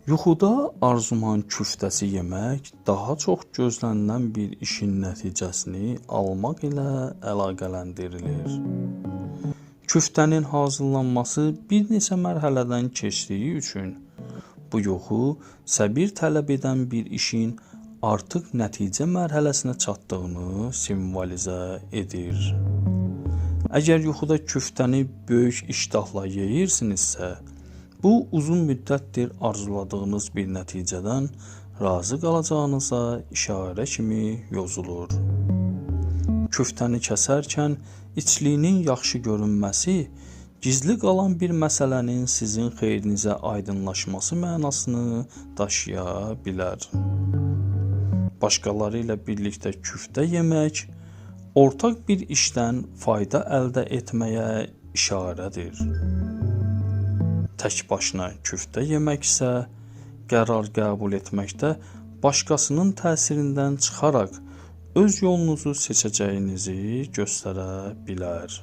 Yuxuda arzuman küftəsi yemək daha çox gözlənilən bir işin nəticəsini almaq ilə əlaqələndirilir. Küftənin hazırlanması bir neçə mərhələdən keçdiyi üçün bu yuxu səbir tələb edən bir işin artıq nəticə mərhələsinə çatdığını simvolizə edir. Əgər yuxuda küftəni böyük iştahla yeyirsinizsə, bu uzun müddətdir arzuladığınız bir nəticədən razı qalacağınıza işarə kimi yozulur. Küftəni kəsərkən içliyinin yaxşı görünməsi gizli qalan bir məsələnin sizin xeyrinizə aydınlaşması mənasını daşıya bilər. Başqaları ilə birlikdə küftə yemək ortaq bir işdən fayda əldə etməyə işarədir. Tək başına küftə yemək isə qərar qəbul etməkdə başqasının təsirindən çıxaraq öz yolunuzu seçəcəyinizi göstərə bilər.